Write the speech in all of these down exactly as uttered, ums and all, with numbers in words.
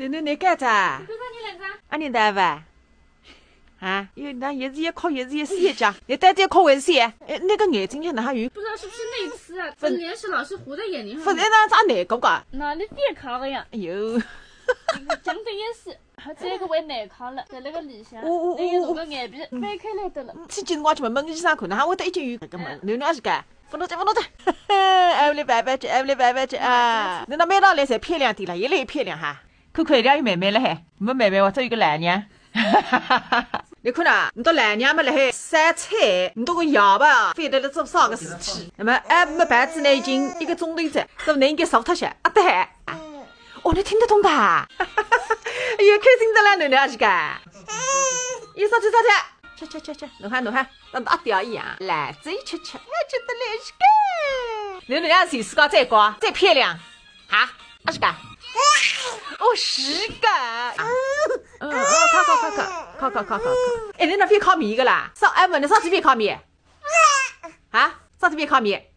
囡囡，侬干啥？看到侬两张。啊，侬打吧？啊，又那也是一哭也是一笑讲，侬到底哭还是笑？哎，那个眼睛里哪哈有？不知道是不是内眦啊，粉，粉脸是老是糊在眼睛上面。粉，哎，那咋难过个？哪里变卡了呀？哎呦。讲的也是，还这个为难看了，在那个里向，哦哦哦哦。那个弄个眼皮翻开来的了。嗯，去今朝我去问问医生看，哪哈会得已经有搿个问，囡囡也是个。 勿弄了，勿弄了，还勿来拜拜去，还勿来拜拜去啊！侬那每趟来侪漂亮点了，越来越漂亮哈。看看，伊拉有妹妹了海，没妹妹，我只有个老娘。侬看呐，侬到老娘么辣海烧菜，侬到个爷吧，翻得了做啥个事体？那么还没办子呢，已经一个钟头哉，搿么侬应该烧脱些，啊，对。哦，侬听得懂的啊？哎呀，开心得了，囡囡啊，是个。伊烧菜，烧菜。 吃吃吃吃，侬看侬看，当阿爹一样，来，再吃吃，哎，吃得来是个。侬侬让谁是个最高最漂亮？啊，阿是个？哦，是个。嗯，哦，靠靠靠靠靠靠靠靠靠。哎，侬哪覅靠面个啦？上，哎，问侬上次覅靠面？啊，上次覅靠面？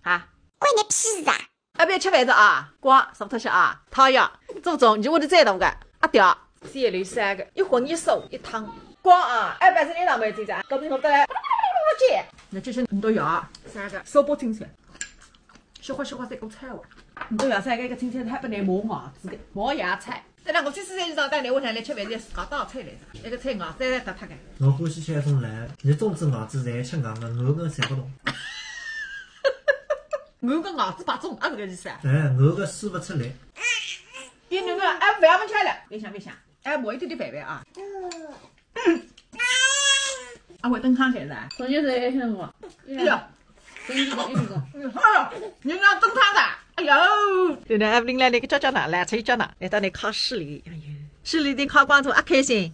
啊？关你屁事啊！ 啊，覅吃饭子啊，光，烧脱些啊，讨厌，祖宗，侬屋里最大个，阿爹，三楼三个，一荤一素一汤，光啊，哎，白是你老妹子讲，隔壁我得来，姐，那就是你都要啊，三个，手不清爽，雪花雪花这个菜哇，你都要三个，一个青菜还不能磨牙齿的，磨牙菜。等下我去四川一趟，带你屋里来吃饭子，自家带菜来着，那个菜牙齿侪搭脱个。我欢喜吃一种来，侬粽子牙齿侪吃硬了，我跟谁不懂。 我个牙齿白种，啊，搿个意思啊？哎，我个说勿出来。别那个，哎，勿要问起来了，别想，别想，哎，抹一点点白白啊。啊，我灯汤开了。从前是也想过。哎呀，从前是也想过。哎呀，你那灯汤的，哎呦。对了，哎，另外那个叫叫呢，来，谁叫呢？来到那考试里，哎呦，试里的考光头啊，开心。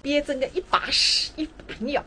别整个一把屎一把尿。